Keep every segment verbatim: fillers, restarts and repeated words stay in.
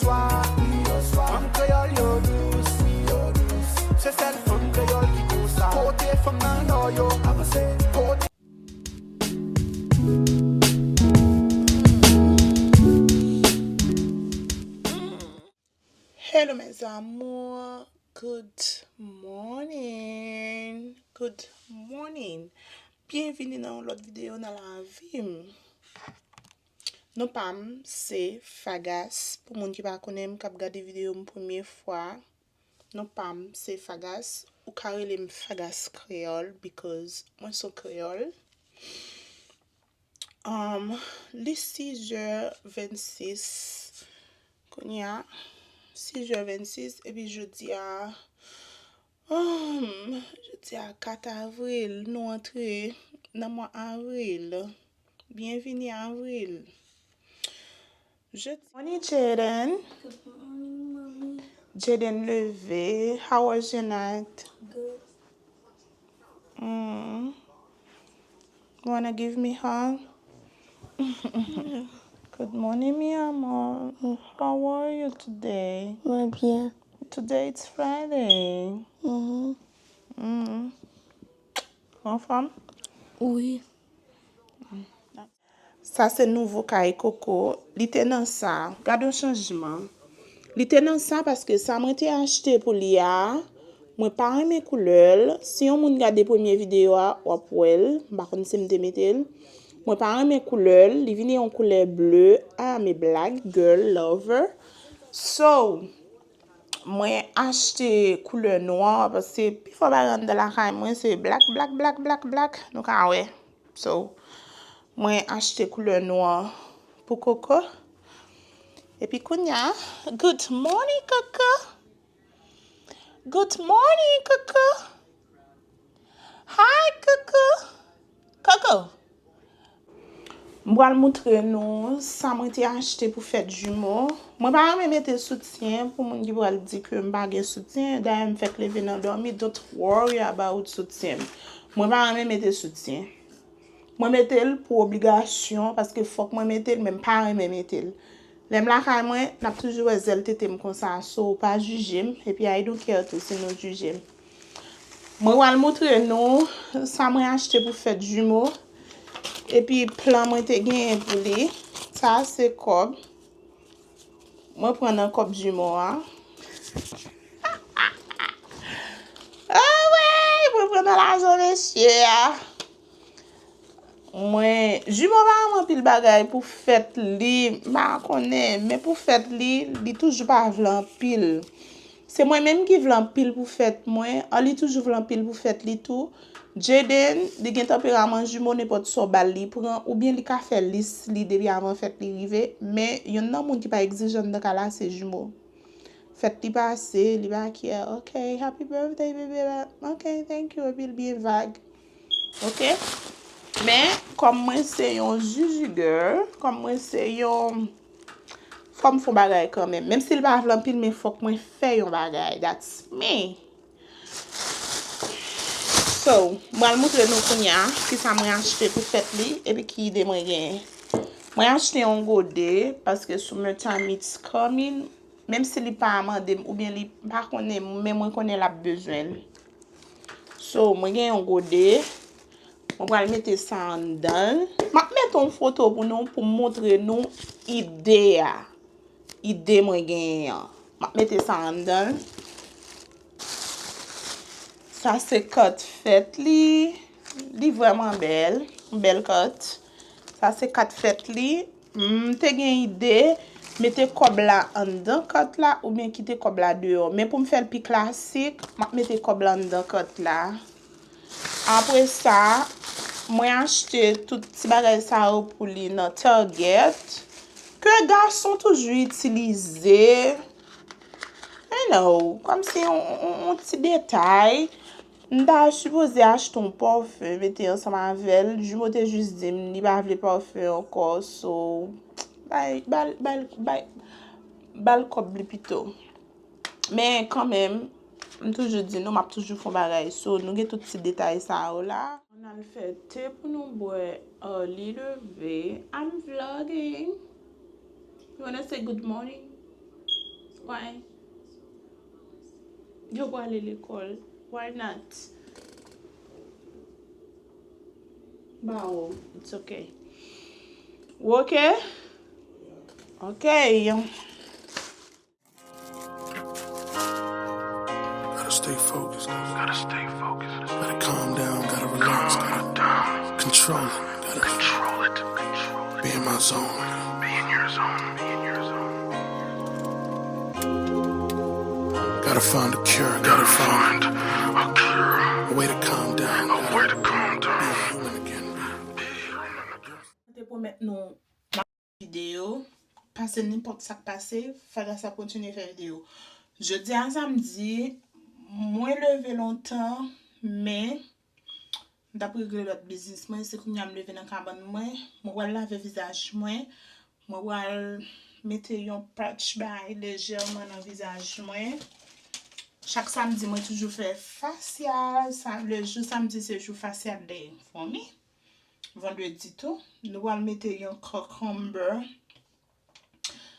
Fanm kreyòl yo dous, yo dous. Se sèl fanm kreyòl ki konsa. Kote fanm nan lò yo avanse. Kote Hello mes amours, good morning, good morning. Byenvini nan yon lòt videyo nan lavi m. Non pa m se Fagas, pou moun ki pa konnen m, k ap gade videyo m premye fwa. Non pa m se Fagas, ou ka rele m Fagas Kreyòl because mwen se yon kreyòl. Um, li sizè vennsis. Kounye a, sizè vennsis, epi jodi a, um, jodi a kat avril, nou antre nan mwa avril. Byenvini avril. Jodi. Morning, Jaden. Good morning, mommy. Jaden leve. How was your night? Good. Mm. You wanna give me hug? Good morning, mi amor. How are you today? Mwen byen. Today it's Friday. Mhm. Mm. Ou anfòm? Wi. Sa se nouvo kay Koko. Li te nan sa. Gade yon chanjman. Li te nan sa paske sa mwen te achte pou li a, mwen pa renmen koulè l. Si yon moun gade premye videyo a, w ap wè l. M pa konn si m te mete l. Mwen pa renmen koulè l. Li vini yon koulè ble. I am a black girl lover. So, mwen achte koulè nwa paske pifò bagay anndan lakay mwen se black, black, black, black, black. Nou ka wè. So, mwen achte koulè nwa pou Koko. Epi kounya, good morning, Koko. Good morning, Koko. Hi, Koko. Koko. M pral moutre nou sa mwen te achte pou fèt jimo. Mwen pa renmen mete soutyen pou moun ki pral di ke m pa gen soutyen. Dayè, m fèk leve nan dòmi. Don't worry about soutyen. Mwen pa renmen mete soutyen. Mwen mete l pou obligasyon, paske fòk mwen mete l, men m pa renmen mete l. Lè m lakay mwen, n ap toujou wè zèl tete m konsa, so pa jije m, epi I don't care tou si nou jije m. Mwen pral moutre nou sa mwen achte pou fèt jimo, epi plan mwen te genyen pou li. Sa se kòb. Mwen pran nan kòb jimo a. Anmwey, mwen pran nan lajan mesye a. Mwen, jimo pa renmen anpil bagay pou fèt li, m pa konnen, men pou fèt li, li toujou pa vle anpil. Se mwen menm ki vle anpil pou fèt mwen, an li toujou vle anpil pou fèt li tou. Jaden, li gen tanperaman jimo, nenpòt sa w ba l li pran, oubyen li ka fè lis li depi avan fèt li rive, men youn nan moun ki pa egzijan anndan kay la se jimo. Fèt li pase, li pa care. Ok, happy birthday, baby. Ok, thank you. Epi l byen vag. Ok? Men, kòm mwen se yon zuzu girl, kòm mwen se yon, fò m fè yon bagay kanmenm. Menm si l pa vle anpil, men fòk mwen fè yon bagay. That's me. So, m pral moutre nou kounya kisa mwen achte pou fèt li, epi ki ide mwen genyen. Mwen achte yon gode, paske summertime it's coming. Menm si li pa mande m, oubyen li pa konnen m, men mwen konnen l ap bezwen l. So, mwen gen yon gode. Mwen pral mete sa anndan l. M ap mete yon foto pou nou, pou m moutre nou ide a. Ide mwen genyen an. M ap mete sa anndan l. Sa se cut fèt li. Li vrèman bèl. Yon bèl cut. Sa se cut fèt li. M te gen ide mete kòb la anndan cut la oubyen kite kòb la deyò. Men pou m fè l pi klasik, m ap mete kòb la anndan cut la. Apre sa, mwen achte tout ti bagay sa yo pou li nan Target. Ke gason toujou itilize. You know, kòmsi yon, yon, yon ti detay. M ta sipoze achte yon pòfen, mete ansanm avè l. Jimo te jis di m li pa vle pòfen ankò, so, bay, ba l, ba l, bay, ba l kòb li pito. Men kanmenm, m toujou di nou, m ap toujou fè yon bagay. So, nou gen tout ti detay sa yo la. Ann al fè te pou nou bwè early leve. I'm vlogging. You wanna say good morning? Why? Yo prale lekòl. Why not? Bawo, it's okay. Ou okay? Okay. Gotta stay focused. Gotta stay focused. Gotta calm down. Gotta relax. Gotta control it. Gotta control it. Be in my zone. Be in your zone. Be in your zone. Gotta find a cure. Gotta find a cure. A way to calm down. A way to calm down. Be human again. Be human again. Mwen te pwomèt nou videyo, pase nenpòt sa k pase, Fagas ap kontinye fè videyo. Jodi a samdi, mwen leve lontan, men m t ap regle lòt biznis mwen, se kounye a m leve nan kabann mwen, mwen pral lave vizaj mwen, mwen pral mete yon patch bay lejèman nan vizaj mwen. Chak samdi, mwen toujou fè fasyal, sa, le jou samdi se jou fasyal day for me. Vandredi tou, nou pral mete yon cucumber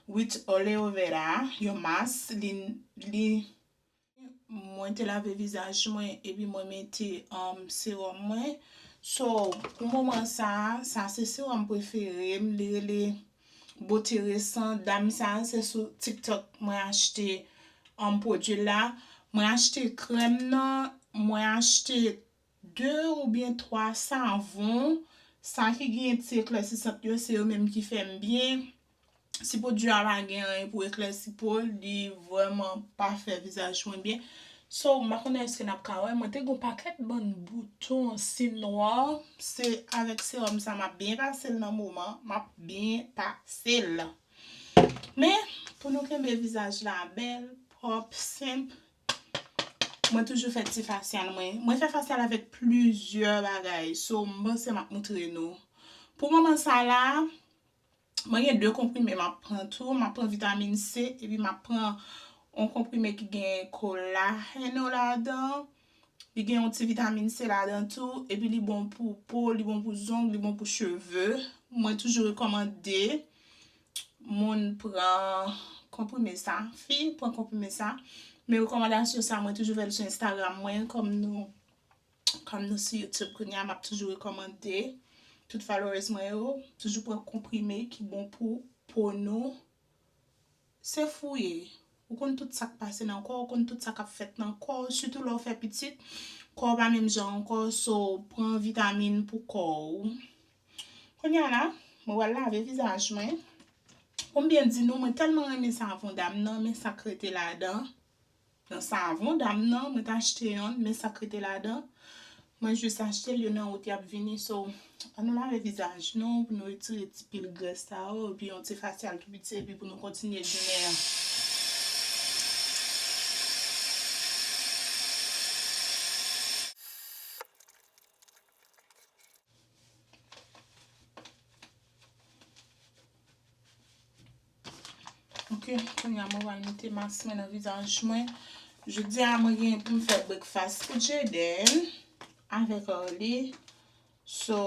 with aloe vera, yon mas, li, li, mwen te lave vizaj mwen epi mwen mete um, sewòm mwen. So, pou moman sa, sa se sewòm prefere m, li rele Beauté Récent. Dam sa, se sou TikTok mwen achte um, pwodui la. Mwen achte krèm nan, mwen achte de oubyen twa savon, sa ki gen ti eklèsisant yo, se yo menm ki fè m byen. Si pwodui a pa gen anyen pou eklèsi po, li vrèman pa fè vizaj mwen byen. So, m pa konnen èske n ap ka wè, mwen te gon pakèt bann bouton si nwa, se avèk sewòm sa m ap byen pase l nan moman, m ap byen pase l. Men, pou nou kenbe vizaj la bèl, pwòp, senp, mwen toujou fè ti fasyal mwen. Mwen fè fasyal avèk plizyè bagay. So, m panse m ap moutre nou. Pou moman sa la, mwen gen de konprime m ap pran tou. M ap pran vitamin C, epi m ap pran yon konprime ki gen kolajeno ladan. Li gen yon ti vitamin C ladan tou, epi li bon pou po, li bon pou zong, li bon pou cheve. Mwen toujou rekòmande moun pran konprime sa. Fi, pran konprime sa. Men rekòmandasyon sa, mwen toujou fè l sou Instagram mwen, kòm nou, kòm nou sou YouTube kounye a, m ap toujou rekòmande tout followers mwen yo, toujou pran konprime ki bon pou po nou. Se fouye. Ou konn tout sa k pase nan kò w, ou konn tout sa k ap fèt nan kò w, sitou lè w fè pitit, kò w pa menm jan ankò, so pran vitamin pou kò w. Kounye a la, mwen pral lave vizaj mwen. Pou m byen di nou, mwen tèlman renmen savon dam nan, men sa k rete ladan. Nan savon dam nan, mwen t achte yonn, men sa k rete ladan. Mwen jis achte l, yo nan wout y ap vini. So, ann nou lave vizaj nou pou nou retire ti pil grès sa yo, epi yon ti fasyal tou piti, epi pou nou kontinye jounen an. Ok, kounye a mwen pral mete mas mwen nan vizaj mwen. Jodi a mwen gen pou m fè breakfast pou Jaden avèk Arly. So,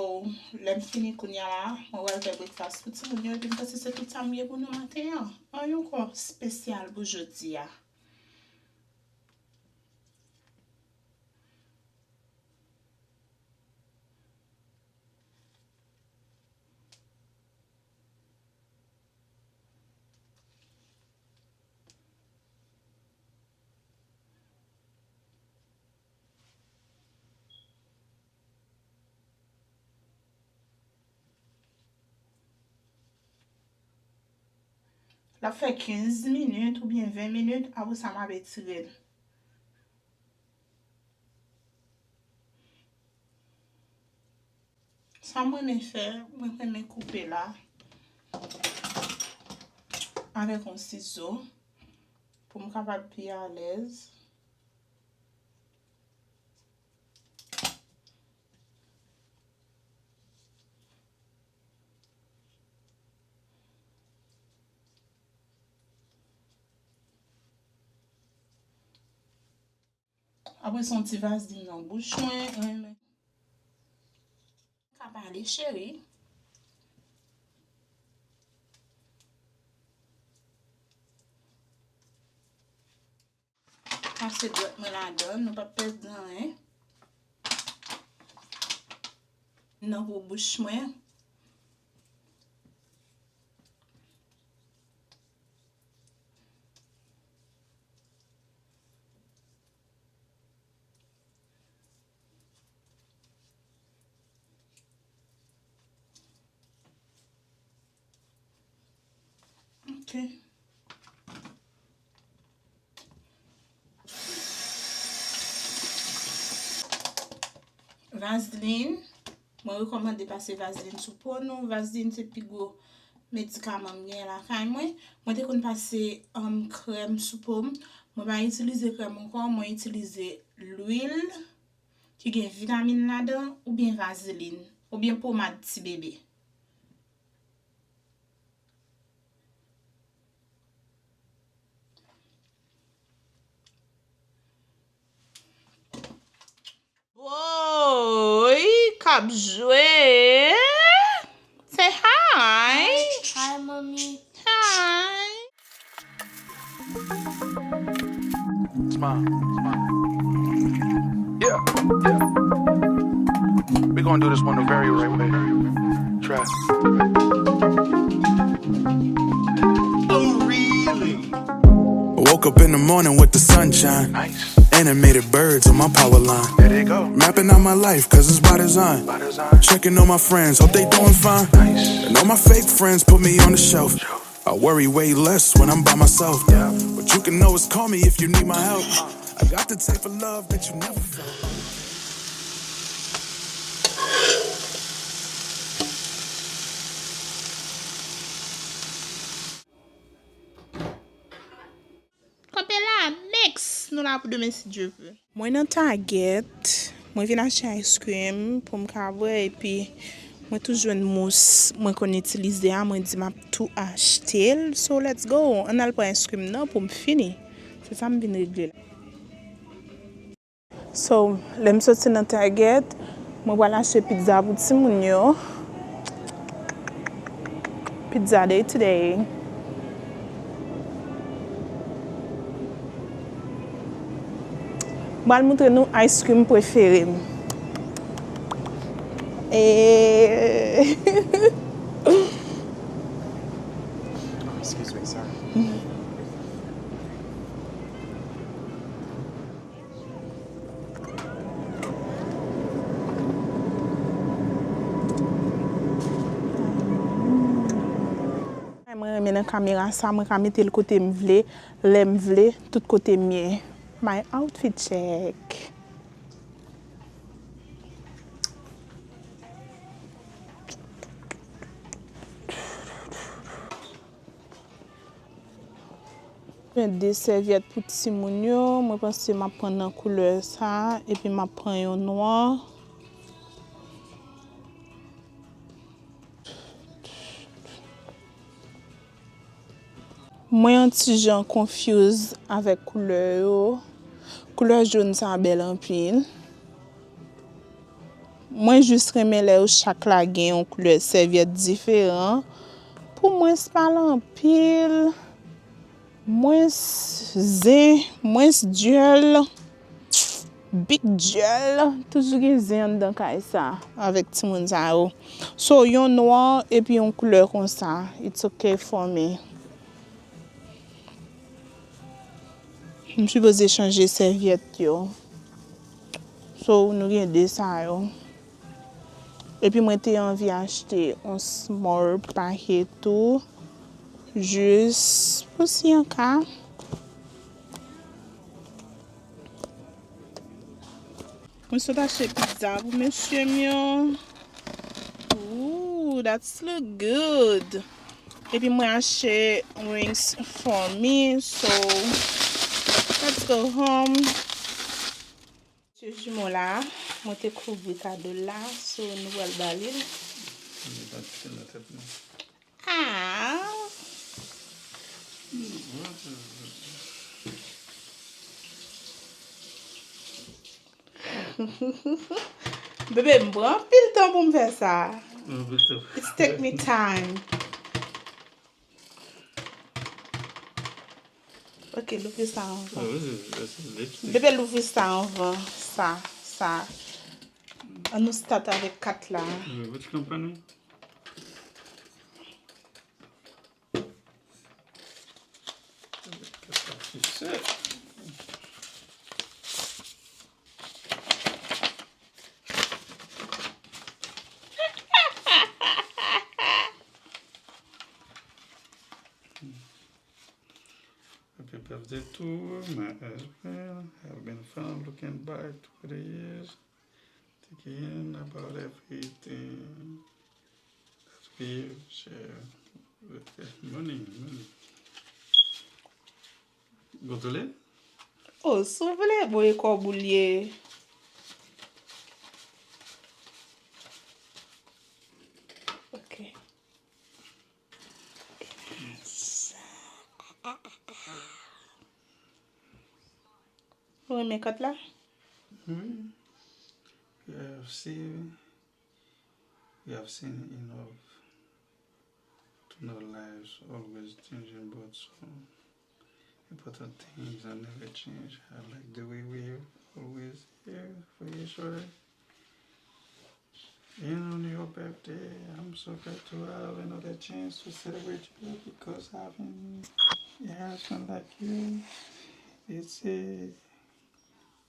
lè m fini kounye a la, mwen pral fè breakfast pou timoun yo epi m panse se tout sa m gen pou nou maten an. Anyen ankò spesyal pou jodi a. L ap fè kenz minit oubyen ven minit, apre sa m ap etire l. Sa mwen renmen fè, mwen renmen koupe la avèk yon sizo pou m kapab pi alèz. Apre se yon ti vazelin nan bouch mwen, renmen. Ka pale cheri. Pase dwèt mwen ladan, nou p ap pèdi anyen nan po bouch mwen. Ok. Vaseline. Mwen rekòmande pase vaseline sou po nou. Vaseline se pi gwo medikaman m genyen lakay mwen. Mwen te konn pase, um, krèm sou po m. Mwen pa itilize krèm ankò, mwen itilize lwil ki gen vitamin ladan oubyen vaseline oubyen pomad ti bebe. Boy k ap jwe. Say hi. Hi, mommy. Hi. Smile. Smile. Yeah, yeah. We gonna do this one the very right way. Try. Oh, really? Woke up in the morning with the sunshine. Nice. Animated birds on my power line. There they go. Mapping out my life, cause it's by design. By design. Checking on my friends, hope they doing fine. Nice. And all my fake friends put me on the shelf. I worry way less when I'm by myself. Yeah. But you can always call me if you need my help. I got the type of love that you never felt. Kanpe la, next! Nou la pou demen si Dye vle. Mwen nan Target, mwen vin achte ice cream pou m ka bwè, epi mwen tou jwenn mous mwen konn itilize a, mwen di m ap tou achte l. So, let's go! Ann al pran ice cream nan pou m fini. Se sa m vin regle la. So, lè m soti nan Target, mwen pral achte pizza pou timoun yo. Pizza day today. M pral montre nou ice cream prefere m. E Excuse me, sorry. Mwen renmen nan kamera sa, mwen ka mete l kote m vle, lè m vle, tout kote m ye. My outfit check. Mwen de sèvyèt pou timoun yo. Mwen panse m ap pran nan koulè sa, epi m ap pran yon nwa. Mwen yon ti jan confuse avèk koulè yo. Koulè jòn sa bèl anpil. Mwen jis renmen lè yo chak la gen yon koulè sèvyèt diferan. Pou mwens pale anpil, mwens zen, mwens dyèl, big dyèl. Toujou gen zen anndan kay sa avèk timoun sa yo. So, yon nwa epi yon koulè konsa, it's okay for me. M sipoze chanje sèvyèt yo. So, nou gen de sa yo. Epi mwen te anvi achte yon small paket tou. Jis pou si an ka. Mwen sot achte pizza pou mesye m yo. Ooh, that's look good. Epi mwen achte rings for me, so let's go home. Mesye jimo la, mwen te kouvri kado l la, so nou pral ba li l. Li pa kite nan tèt nou. Ah. Bebe, m pran anpil tan pou m fè sa. Anpil tan. It's take me time. Ok, louvri sa anvan. Oh, this is, this is lipstick. Bebe, louvri sa anvan. Sa, sa. An nou start avèk kat la. Uh, which company? She said. Happy birthday to my husband. I've been fun looking back twenty years, thinking about everything that we've shared. Money, money. Gon tole? Oh, si w vle, bon, e kò boulye. Ok. Ou renmen kat la? Wi. We have seen, we have seen enough to know lives always changing, but some important things are never change. I like the way we always here for each other. And on your birthday, I'm so glad to have another chance to celebrate you because having a husband like you, it's a,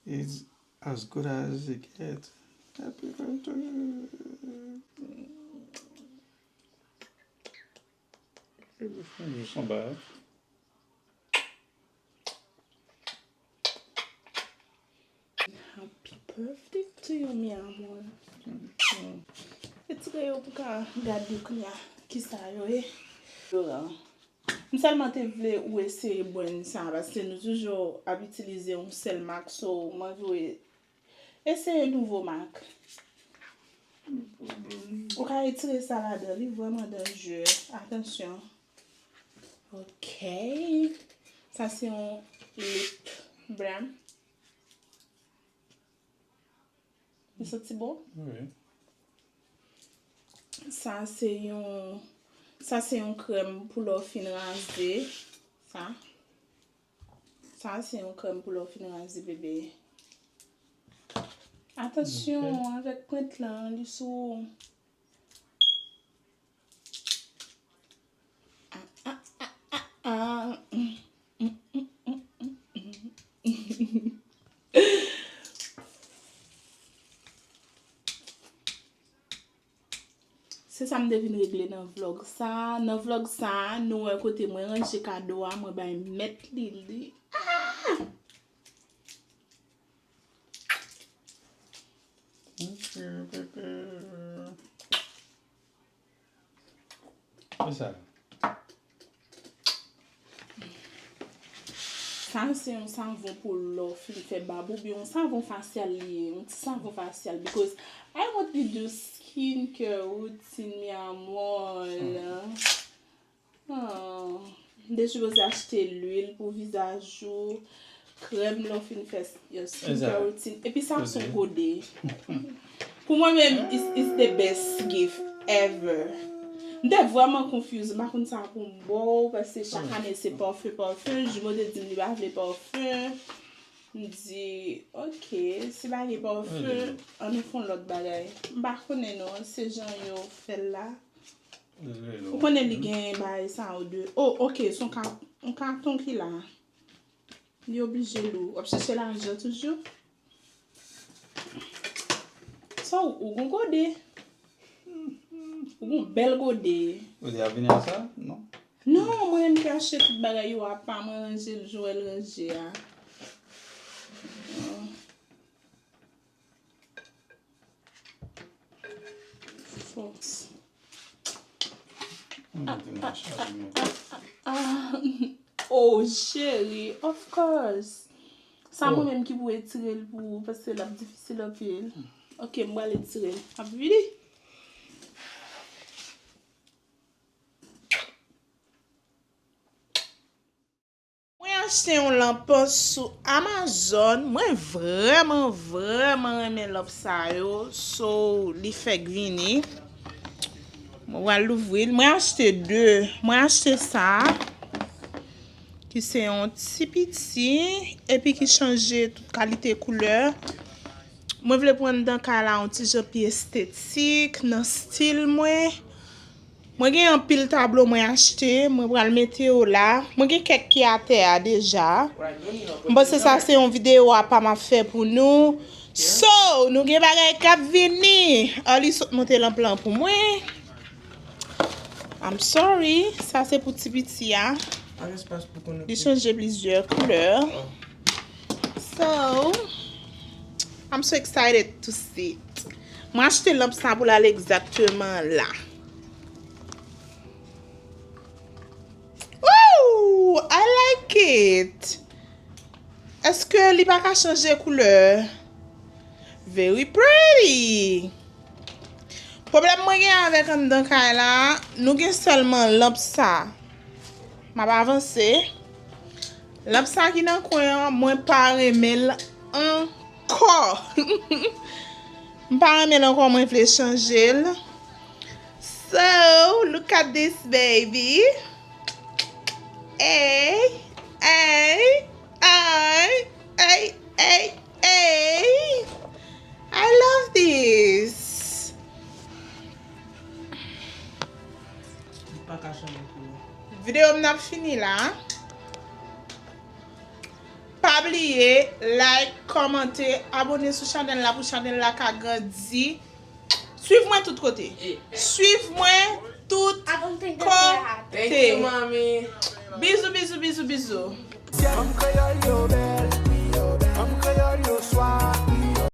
it's as good as it gets. Happy birthday. Jis anba. Happy birthday to you, mi amor. Retire yo pou ka gade yo kounye a. Kisa yo ye? Deodoran. M sèlman te vle ou eseye brand sa, paske nou toujou ap itilize yon sèl mak, so mwen vle eseye nouvo mak. Ou ka retire sa ladan, li vrèman danjere. Atansyon. Ok. Sa se yon lip balm. Li santi bon? Wi. Sa se yon, sa se yon krèm pou lè w fin raze. Sa. Sa se yon krèm pou lè w fin raze bebe. Atansyon avèk pwent lan, li sou ou. Ah, ah, ah, ah, ah. Se sa m te vin regle nan vlog sa. Nan vlog sa, nou wè kote mwen ranje kado a, mwen bay mèt li li. Ah! Kisa? Sa se yon savon pou lè w fin fè bab oubyen yon savon fasyal li ye, yon ti savon fasyal, because I want to do skincare routine, mi amor. Ah, m te sipoze achte lwil pou vizaj ou, krèm lè w fin fè s- your skincare routine. Epi sa se yon gode. Pou mwen menm, it's, it's the best gift ever. M te vrèman confuse, m pa konn sa pou m ba w, paske chak ane se parfum, parfum. Jumo te di m li pa vle parfum. M di, ok, si pa gen parfum, ann nou fè yon lòt bagay. M pa konnen non, se jan yo fè l la. Ou konnen li gen bagay sa yo de. Oh, ok, se yon ka- yon katon ki la. Li oblije lou. W ap chèche lajan toujou. So, ou gon gode. Ou gon bèl gode. Ou te ap vini ak sa? Non. Non, mwen menm ki achte tout bagay yo apa, mwen ranje l jan w wè l ranje a. Fòs. Mwen mete nan chaje mwen. Ah, oh, cheri, of course. Sa mwen menm ki pou etire l pou ou, paske l ap difisil anpil. Ok, m pral etire l. Ap vini. Mwen achte yon lanp sou Amazon. Mwen vrèman, vrèman renmen lanp sa yo. So, li fèk vini. Mwen pral louvri l. Mwen achte de. Mwen achte sa. ki se yon ti piti, epi ki chanje tout kalite koulè. Mwen vle pou anndan kay la yon ti jan pi estetik, nan stil mwen. Mwen gen anpil tablo mwen achte, mwen pral mete yo la. Mwen gen kèk ki atè a deja. M panse sa se yon videyo apa m ap fè pou nou. So, nou gen bagay k ap vini. Arly sot monte lanp lan pou mwen. I'm sorry, sa se pou ti piti a. Li chanje plizyè koulè. So, I'm so excited to see it. Mwen achte lanp sa pou l al egzakteman la. Ooh, I like it. Èske li pa ka chanje koulè? Very pretty. Pwoblèm mwen gen avèk anndan kay la, nou gen sèlman lanp sa. M ap avanse. Lanp sa ki nan kwen an, mwen pa renmen l ankò. M pa renmen l ankò, mwen vle chanje l. So, look at this baby. Hey, hey, hey, hey, hey, hey. I love this. Li pa ka chanje koulè. Videyo m nan ap fini la. Pa bliye like, kòmante, abone sou chanèl la pou chanèl la ka grandi. Swiv mwen tout kote. Swiv mwen tout kote. Thank you, mommy. Bizou, bizou, bizou, bizou. Fanm kreyòl yo bèl, fanm kreyòl yo swa.